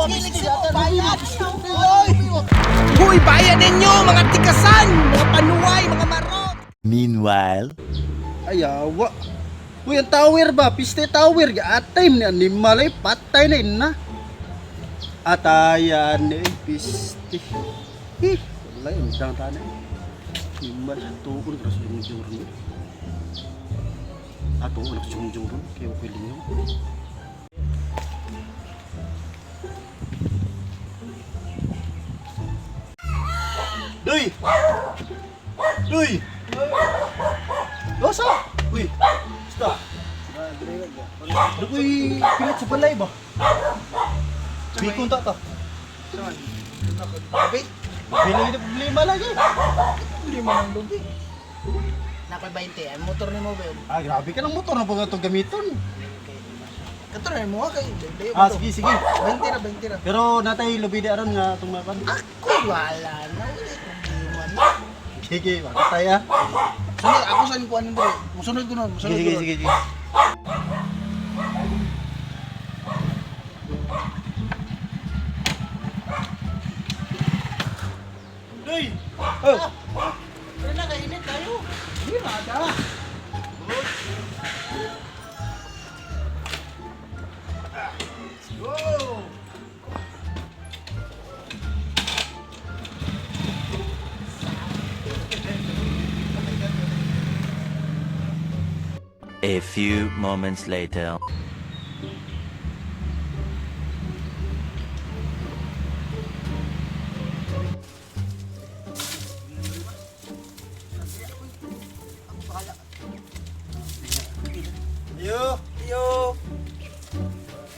Bayad! Huy, bayad ninyo mga tikasan, mga panuway, mga marot. Meanwhile. Ayawa. Uy, ang tower ba? Piste tower. Atay ni animal ay patay na ina. Atayan ni piste. Eh, wala yung dang tanay. Animal, tuon ka sa jungjung ron. Ato, anak jungjung ron. Kaya okay lingaw. Duy! Duy! Dosa! Uy! Basta! Nakoy pilit sa balay ba? Bikon ta ta. Abi, Bilay na problema lagi. problema ng lubi. Nakoy 20, ang motor ni mo ba? Ah, grabe ka ng motor na pag itong gamiton. Kato na mo kay layo Ah, sige, sige. 20 ra, 20 ra. Pero natay lubi di aron nga itong mapan. Ako wala na, wala problema na. Sige, bakit tayo ah. Sunod, ako sa kuan dre. Musunod ko nun, musunod Sige, ko sige, nun. sige, sige. Duy! Oh! Pero na kainit tayo. Di na ada. Go! A few moments later. Ayo! Ayo.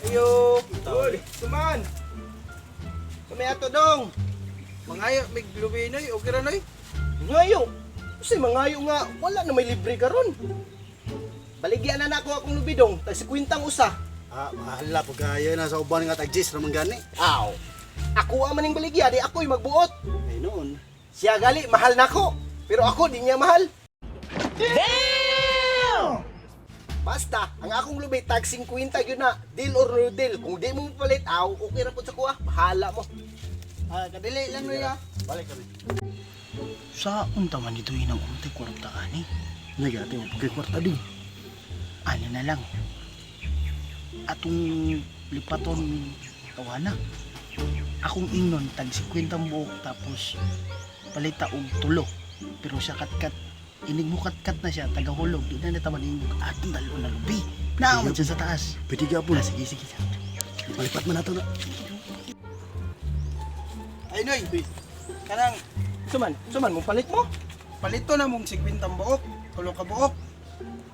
Ayo. Uy, suman. Sumayato dong. Mangayo, may lubi noy, okay ra noy. Ngayo. Kasi mangayo nga wala na may libre karon. Baligyan na nako akong lubidong, tag 50 usa. Ah, bahala po kayo. Nasa uban nga tag-gis ramang gani. Aw. Ako ang maning baligya, di ako'y magbuot. Ay noon. Siya gali, mahal nako. Pero ako di niya mahal. Damn! Basta, ang akong lubi tag 50 yun na. Deal or no deal. Kung di mo palit, aw, okay ra pud sa kuha. Bahala mo. Ah, kadili lang noy ah. Balik kami. Sa unta man dito inang umtay kwarta ani. Nagati mo pagkay kwarta din. Ani na lang. Atong lipaton tawana. Akong ingnon tag 50 buok tapos palita og tulo. Pero siya katkat inig mo katkat na siya tagahulog di na nataman inig atong dalo na lubi. Naaman siya sa taas. Pwede gapon. Ah, sige sige. Malipat man nato na. Ay noy. Kanang Suman, suman mo palit mo. palito na mong 50 buok, tulo ka buok.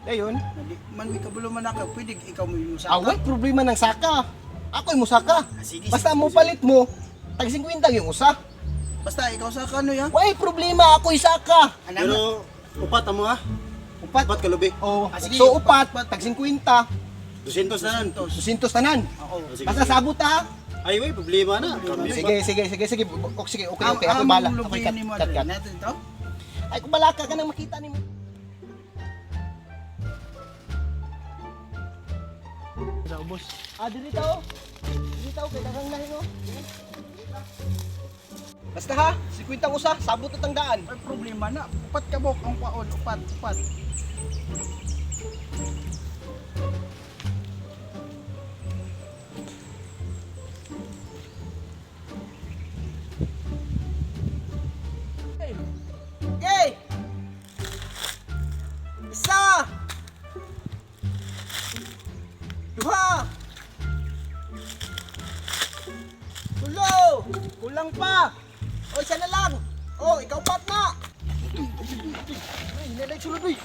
Ayun. Di man may kabulo man ako, pwede ikaw mo yung saka. Away, problema ng saka. Ako'y musaka. Ah, sige, Basta sige, mo sige. palit mo, tag 50 yung usa. Basta ikaw saka noy ha. Way problema, ako'y saka. Alam Pero upat amo ah. Upat. Upat ka lubi. Oh, Ah, sige, so upat, tag 50, 200 na nan. 200 tanan. Oo. Sige, Basta sige. sabot ha. Ay, wey, problema na. Kami Sige, sige, sige, sige. Okay, sige, okay, okay. Ako bala. Ako'y kat, kat, kat. Natin to. Ay, kung balaka ka nang makita nimo. Sa ubos. Ah, dili tao. Dili tao kay daghang lahi no. Basta ha, 50 ang usa, sabot na tang daan. Ay problema na. Upat ka buok ang kwaon, upat, upat. Okay. Isa. Duha. Tulo. Kulang pa. O, isa na lang. O, ikaw pat na. Ay, hinalay sulod, uy.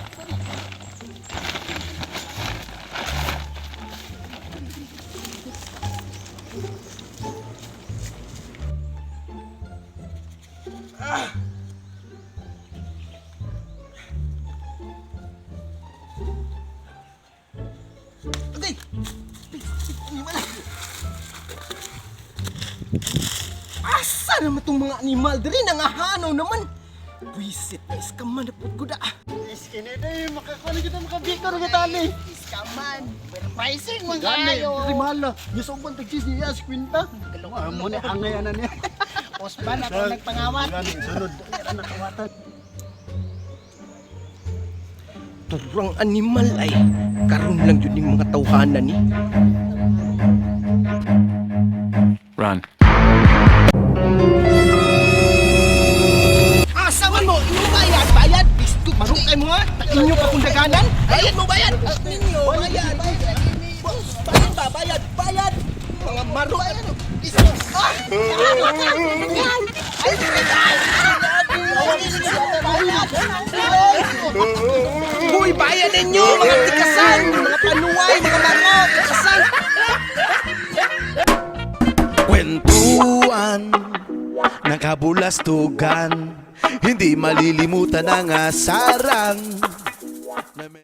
Okay. Asa naman itong mga animal diri? Nangahanaw naman. Buisit na iskaman na pud ko da. Iskini day, makakuha na kita makabiko na kita ni. Iskaman. Pero pricing man Gani, kayo. dili mahal na. Yung sa uban tag cheese niya, 50. Mo ni angay ana niya. Osman ako nagpangawat. Gani, sunod. Dali ra nakawatan. Turang animal ay karon lang yun yung mga tawhana ni. Run. Asa man mo, inyo bayad, bayad. Bisto, marukay mo ha. Inyo pa kung daganan. Bayad mo, bayad. Ninyo, bayad. Bayad ba, bayad, bayad. Mga maro. Bisto. Ah! Hoy, bayad ninyo, mga tikasan, mga panuway, mga maro, tikasan. Kwentuhan ng kabulastugan, hindi malilimutan ang asaran.